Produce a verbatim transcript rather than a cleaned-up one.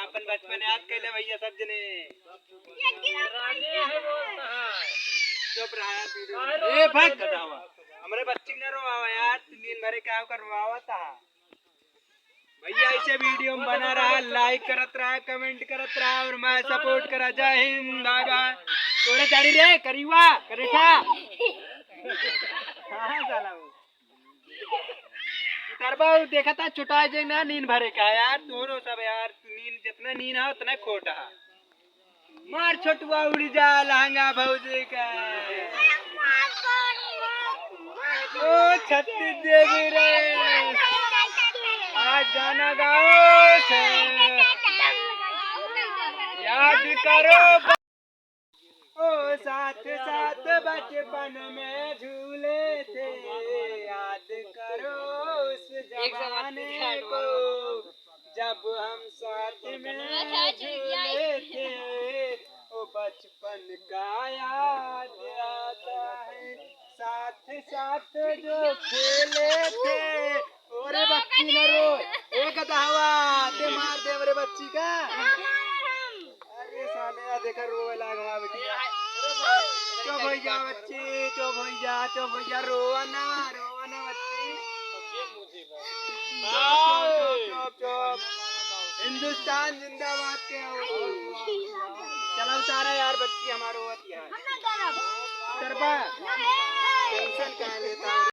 अपन बचपन याद कर ले भैया सब जने। चुप रहा यार, ए, भाग गधा हुआ। हमरे बच्ची न रोवावा यार, तू नीन भरे का कर रोवावा ता। भैया ऐसे वीडियो में बना रहा, लाइक करत रहा, कमेंट करत रहा और मैं सपोर्ट करा। जय हिंद, बाय बाय। तोरे दाढ़ी रे, करिवा, करेठा। कहाँ साला वो? उतरबा, उ देखा था, चुटा जे ना नीन भरे का यार, तोरो सब यार, तू नीन जितना नीन है, उतना खोट है। मार छोटुआ उड़ जा, लहंगा भौजी का। ओ छत्तीस देवी रे, आज गाना गाओ छे। याद करो ओ साथ साथ बचपन में झूले थे, याद करो उस जमाने को, जब हम साथ में झूले थे। ओ बचपन का याद आता है, साथ साथ जो खेले थे। ओरे बच्ची न रो, ए गदहवा, ते मार दे रे बच्ची का। अरे साले, आ देखा रोवे लाग हमार बेटी। चुप होइ जा बच्ची, चुप होइ जा, चुप होइ जा, रोवा ना, रोवा ना बच्ची। चुप, चुप, चुप, चुप। हिंदुस्तान जिंदाबाद के हो। चला उतारा यार बच्ची हमार रोवत यार। उतरबा? टेंशन काहे लेता है?